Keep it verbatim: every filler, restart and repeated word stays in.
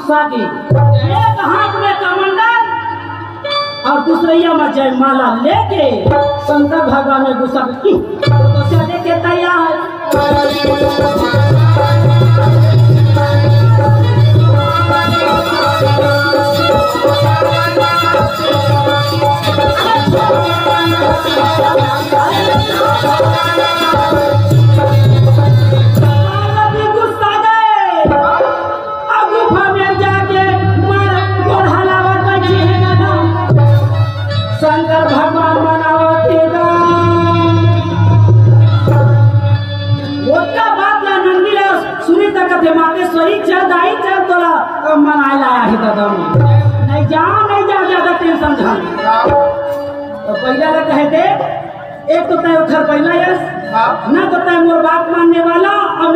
शादी, एक हाथ में कमंडल और दूसरैया में जयमाला लेके शंकर भगवान में गुस्सा की तो चले के तैयार। पार्वती गुस्सा गए। अब गुफा में जाके मार गोड़ हलावत बैठी है ना। शंकर भगवान मनावत हे गा। ओतका बात ला नंदी ला सुनी तक थे माते सोई चल दाई चल तोला अब मनाए लाया है दादा। नहीं जा, नहीं जा, ज्यादा टेंशन झन। तो पहला ला कहे थे, एक तो तय उधर पहला यस, हाँ। ना तो तय मोर बात मानने वाला और